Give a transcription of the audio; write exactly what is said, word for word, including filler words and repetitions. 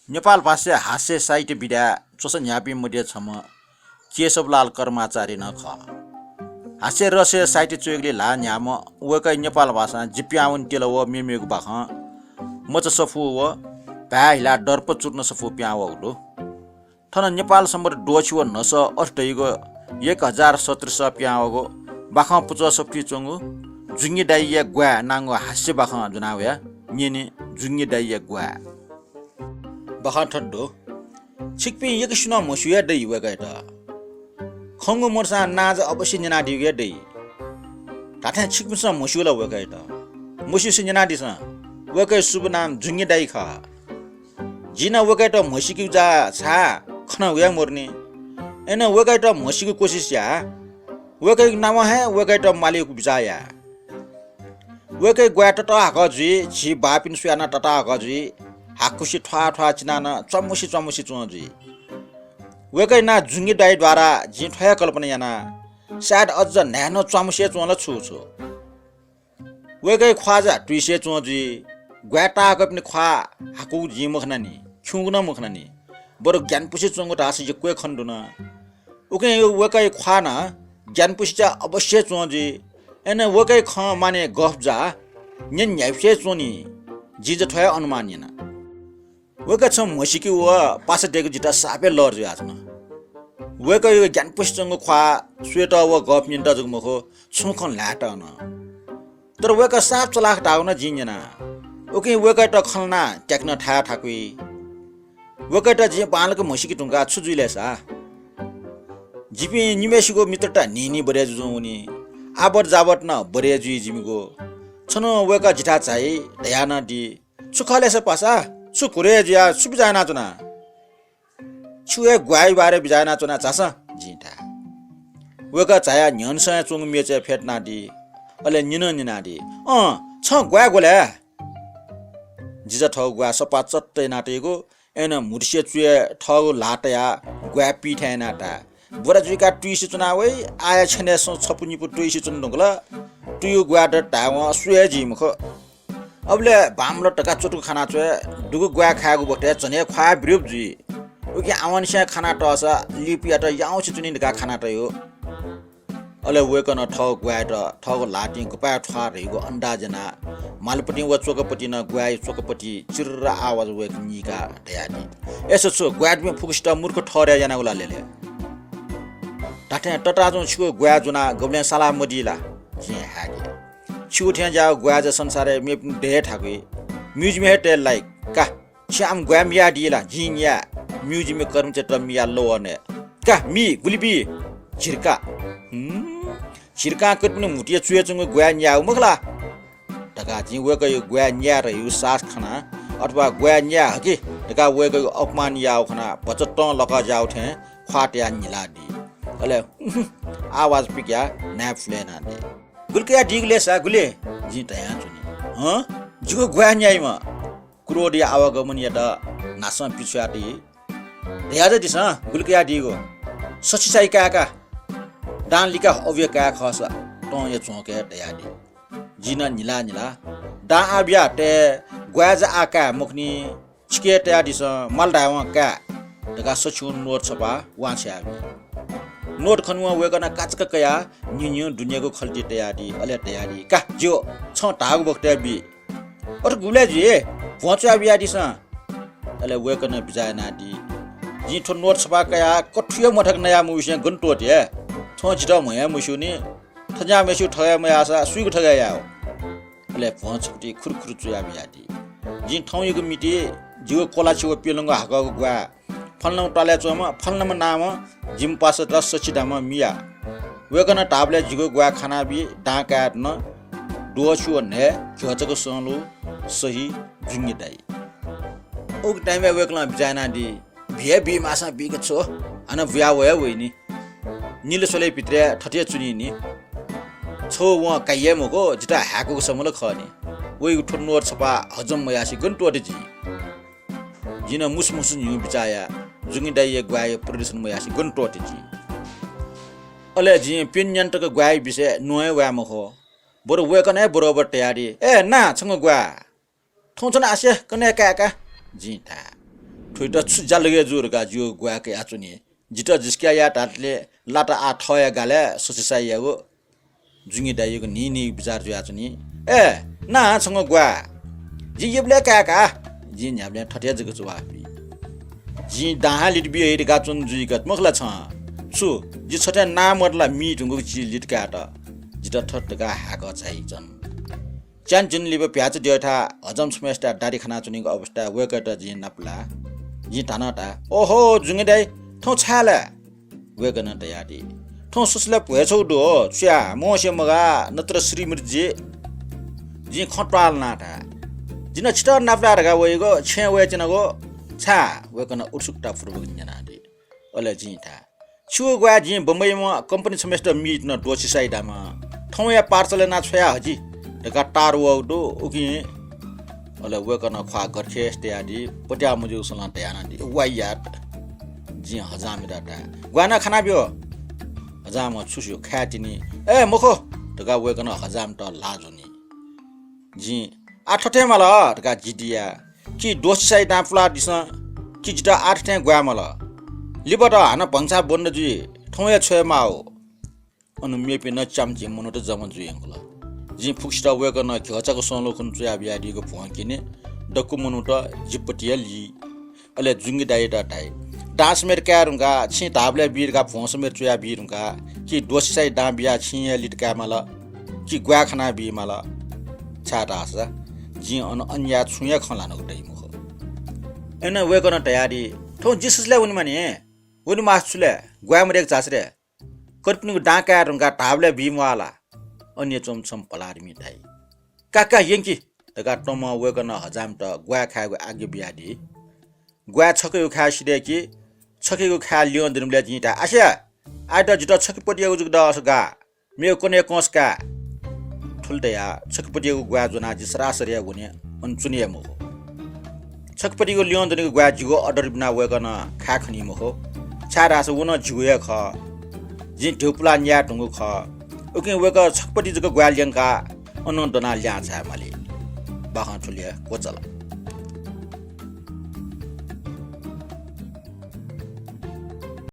नेपाल भाषाया हास्य साहित्य विधाय् च्वसा न्ह्याःपिं मध्ये छम्ह केशवलाल कर्माचार्य नं खः। हास्य रसया साहित्य च्वय्‌गुलिइ ल्हाः न्ह्याःम्ह वय्‌कःया नेपाल भाषां जि पिहां वने त्यल व मेमेगु बाखं मचा सफू व भाय् हिलाः दर्प चूर्ण सफू पिहां वःगु दु। थन नेपाल संवत् द्वःछि व न्हसः अथे धइगु एक हजार सत्र सः पिहां वःगु बाखं पुचः सफुतिइ च्वंगु जुंगि दाइया ग्वाये नांगु हास्य बाखं ज्वना वया। न्यने जुंगि दाइया ग्वाये। बाखं थथे दु। छिकपिं यक्वसिनं म्हस्यू हे दइ वय्‌कःयात। खंगु मदुसां नां जक अवश्य न्यनादीगु हे दइ। धात्थें छिकपिन्सं म्हस्यू ला वय्‌कःयात? म्हस्यूसे न्यनादिसँ। वय्‌कःया शुभ नाम जुंगि दाइ खः। जिं नं वय्‌कःयात म्हसीकेगु ज्या छाय् खना वया मरुनि। अय्‌नं वय्‌कःयात म्हसीकेगु कोसिस या। वय्‌कःयागु नामं हे वय्‌कःयात मालेगु बिचाः या। वय्‌कःया ग्वाये ततःहाकः जुइ, झी बाःपिन्सं स्वयाः नं ततःहाकः जुइ। हाकुसे थ्वाः थ्वाः चिनाः नं च्वामुसे च्वामुसे च्वं जुइ। वय्‌कःया नां जुंगि दाइ द्वारा जिं थ्व हे कल्पना याना, सायद अझ न्हाय् नं च्वामुसे च्वं ला छु छु। वय्‌कःया ख्वाः जा तुइसे च्वं जुइ। ग्वाये ताःहाकःपिनि ख्वाः हाकुगु जिं मखनानि, खिउँगु नं मखनानि। बरु ग्यानापुसे च्वंगु धाःसा यक्व हे खने धुन। उकिं वय्‌कःया ख्वाः नं ग्यानापुसे जा अवश्य च्वं जुइ। अय्‌नं वय्‌कःया खँ माने गफ जा न्यने न्ह्याइपुसे च्वं नि। जिं जा थ्व हे अनुमान याना। वय्‌कः छम्ह म्हसीके व पासा दयेकेगु जितः साप हे लर जुयाच्वन। वय्‌कःया ग्यानापुसे च्वंगु ख्वाः स्वयेत व गफ न्यनेत जक मखु, छुं खँ ल्हायेत नं। तर वय्‌कः साप चलाख धाःगु नं जिं न्यना। उकिं वय्‌कःयात खँ ल्हानाः त्याकनं थाय् थाकुइ। वय्‌कःयात जिं बांलाक म्हसीके धुंकाः छु जुइ ले सा? जिपिं निम्हय्‌सिगु मित्रता न्हिं न्हिं बढे जुजुं वनी। आबत जाबत नं बढे जुइ जिमिगु। छन्हु वय्‌कः जिथाय् झाइ धयाः नं दी। छु खः ले सा पासा? छु घुरे जुयाः छु बिचाः यानाच्वना? छु हे ग्वाय् बारे बिचाः यानाच्वना झासँ जिं धाये। वय्‌कः झायाः न्ह्यःनेसं हे च्वंगु मेचय् फ्यतुनादी। अले निनं निनादी, अँ, छं ग्वाय् ग्व ले? जिं जा थःगु ग्वाय् सफा चट्ट यानातयागु, अय्‌नं म्हुतुसे चुय् थःगु ल्हाः तयाः ग्वाय् पी थें यानाः ताये। बुरा जुइकाः तुइसे च्वना वइ, आःया छेनय् सं छपु निपु तुइसे च्वने धुंकल। तुयु ग्वाय् दत धायेवं स्वये जुइ मखु। अबलय् बांमलात धकाः च्वतुक खाना च्वये, दुगु ग्वाय् खायेगु बखतय् झन हे ख्वाः बिरुप जुइ। उकिं आवंनिसें खाना तःसा लिपुयात याउँसे च्वनी धकाः खाना तयु। अले वय्‌कलं थःगु ग्वाय्‌यात थःगु ल्हातिं गपाय् थ्वाः धइगु अन्दाज यानाः मालपतिं व च्वकपतिं नं ग्वाय्‌या च्वकपति चिर्र आवाज वय्‌कलं नीकाः धयादी, ए सच्छु, ग्वाय्‌तुपिं फुक्कसित मूर्ख ठहरय् यानागु ला ले ले? धात्थें तताःच्वंगु छिगु ग्वाय् ज्वनाः गबलें साला मदी ला? जिं हाय्‌के। छिगु थें ज्याःगु ग्वाय् जा संसारय् मेपिं दये थाकुइ। म्युजियमय् हे तये लाइक का। छि आम ग्वाय् मियादी ला? जिं न्याये। म्युजियमया कर्मचारीत मियाः लवः नये। का, मी, गुलि बी? झिर्का। हुँ, झिर्कां कतिपनि म्हुतुया चुय् च्वंगु ग्वाय् न्यायेगु मखु ला? धकाः जिं वय्‌कःयागु ग्वाय् न्याये धइगु साहस खनाः अथवा ग्वाय् न्याये हकि धकाः वय्‌कःयागु अपमान याःगु खनाः भचा तं लकः ज्याःगु थें ख्वाः तयाः न्हिलादी। अले हुँ हुँ आवाज पिकयाः न्हाय् फुले यानादी। गुलि कयादीगु ले सा, गुलि? जिं धयाच्वनी। हँ, जिगु ग्वाय् न्याइम्ह। क्रोधया आवागमन यात न्हासं पिछ्वयादी। धयादिसँ, गुलि कयादीगु? सछि साइ काय्‌का। दां लिकाः अबुया काय् खःसा तंया च्वंके धयादी। जिं नं न्हिला न्हिला, दां आः बिया तये, ग्वाय् जा आः काये मखुनि, छिके तयादिसँ, माल धायेवं काये धकाः सछिगु नोट छपा वांछ्वयाबी। नोट खनेवं वय्‌कलं काचाक्क कयाः न्हिन्हिउ दुनेगु खल्ति तयादी, अले धयादी, का, ज्यू, छं धाःगु बखतय् बी। अथे गुबलय् जुइ? भ्वं च्वया बियादिसँ। अले वय्‌कलं बिचाः यानादी। जिं थ्व नोट छपा कयाः कथुया मथक नया मविसें गन त्वःते? थ्वं जितः म्हया मस्यूनि। थज्याःम्हय्‌सिगु थगय् मयाःसा सुइगु थगय् यायेगु? अले भ्वं छपति खुरुखुरु च्वया बियादी। जिं थौंयागु मिति जिगु कोलाछि व प्यलंगु हाकःगु ग्वाय् फलानाम्ह त्वालय् च्वंम्ह फलानाम्ह नामं जिमि पासात सछि धाःम्ह मिया। वय्‌कलं धाःबलय् जिगु ग्वाय् खानाबी, दां कायेत नं द्वःछि व न्हय् झ्वःचक संलु सही जुंगि दाइ। उगु टाइमय् वय्‌कलं बिचाः यानादी, बी हे बी माःसां बीके छ्व, हानं बुया वये वइनि। निल स्वले भित्रय् थथे च्वनीनि। छौ वं काइ हे मखु, जितः हाय्‌कूगु समल खः नि। वइगु थ्व नोट छपा हजम मयासे गन त्वःते जिं। जिं नं मुसु मुसु न्हिउ बिचाः याः, जुंगि दाइया ग्वाय्‌या प्रदर्शन मयासे गन त्वःते जिं। अले जिं प्यन्हु न्यान्हु तक ग्वाय्‌या विषयय् न्वँ हे वाये मखु। बरु वय्‌कलं हे बरोबर धयादी, ए ना, छंगु ग्वाय्। थौं च्वनाः आसे, कन्हय् काय्‌का, जिं धाये। थुइत छु ज्यालगय् जू धकाः जिगु ग्वाये कयाच्वनी। जितः जिस्क्याः याये धात्ले लात आः थःया गालय् ससिसाइ यायेगु। जुंगि दाइयागु न्हिं न्हिं बिचाः जुयाच्वनी। ए, ना छंगु ग्वाये। जि यबलय् काये का। जिं न्ह्याबलें थथे जक जवाफ बी। जिं दां हां लित बिया हे धकाः च्वना जुइगत मखु ला छं? छु, जि छथें नां मदु ला मी धुंकूगु चिज लित कायेत? जितः थथे धकाः हाय्‌कः झाइच्वन। च्यान्हु झिन्हु लिपा भ्याःचा द्यःथाय् हजाम छम्हय्‌सित दारी खनाच्वनीगु अवस्थाय् वय्‌कःयात जिं नापलाः। जिं धानं धाये, "ओहो, जुंगि दाइ, थौं छाय् लाय्?" वय्‌कलं धयादी, "थौं ससलय् भ्वय् छगू दु हो, छु याये, मवसे मगाः, नत्र श्रीमृत जुइ।" जिं खँ त्वाःलानाः धाये, "जि नं छितः नापलाये धकाः वयागु, छेँय् वयाच्वनागु, छाय्?" वय्‌कलं उत्सुकतापूर्वक न्यनादी। अले जिं धाये, "छिगु ग्वाये जिं बम्बईम्ह कम्पनी छम्हय्‌सित मीत नं द्वःछि साइ धाःम्ह, थौंया पार्सल यानाः छ्वया हजि धकाः तार वःगु दु, उकिं।" अले वय्‌कलं ख्वाः गथे तयादी, पत्याः मज्यूगु स्वलं धयानादी, "वाइयात।" जिं हजामयात धाये, "ग्वाये नं खनाब्यु।" हजामं छु स्यू, खाये तिनि। "ए मखु" धकाः वय्‌कलं हजामयात ल्हाः ज्वनी। जिं "आः थथे माल" धकाः जिद्दी याये, "कि द्वःछि साइ दां पुलादिसँ, कि जितः आः थथें ग्वाये माल। लिपा द, हानं भंसाः बन्द जुइ, थौं हे छ्वये माः।" अन मेपिं नं च्याम्हचिम्ह मनूत जम्मा जुइ यंकल। जिं फुक्कसित वय्‌कलं घ्यःचाक संलुखन च्वया बियादीगु भ्वं क्यने दक्व मनूत जिपतिया ली। अले जुंगि दाइयात धाइ, "दां समेत काये धुंकाः, छिं धाःबलय् बी धकाः भ्वं समेत च्वया बी धुंकाः, कि द्वःछि साइ दां बियाः छिं हे लित काये माल, कि ग्वाये खनाः बी माल, छाय्‌धाःसा जिं अन अन्याय छुं हे खँ ल्हानागु दइ मखु।" अय्‌नं वय्‌कलं धयादी, "थौं जि ससलय् वनेमानि, वने मास्ति छु लय्, ग्वाये मदय्‌क झासँ रे। कर्पिनिगु दां काये धुंकाः धाःबलय् बी म्वाः ला?" अन हे च्वंम्ह छम्ह भलादमि धाइ, "का का, यंकि" धकाः तमं वय्‌कलं हजामयात ग्वाये खायेगु आज्ञा बियादी। ग्वाये छखेगु खाय् सिधय्‌की, छखेगु खाय् ल्यं दनिबलय् जिं धाये, "आसे, आःयात जितः छखेपतियागु जक दःसा गाः, मेगु कन्हय् कंस काये।" थुलि धयाः छखेपतियागु ग्वाये ज्वनाः जि सरासरि हे वने, अन च्वने हे मखु। छखेपतियागु ल्यं दनिगु ग्वाये जिगु अर्डर बिनाः वय्‌कलं खाये खनी मखु, छाय्‌धाःसा व नं जिगु हे खः। जिं ध्यबा पुलाः न्याये धुंगु खः। उकिं वय्‌कः छखेपति जक ग्वाये ल्यंकाः अनं दनाः लिहां झाये माली। बाखं थुलि हे क्वचाल।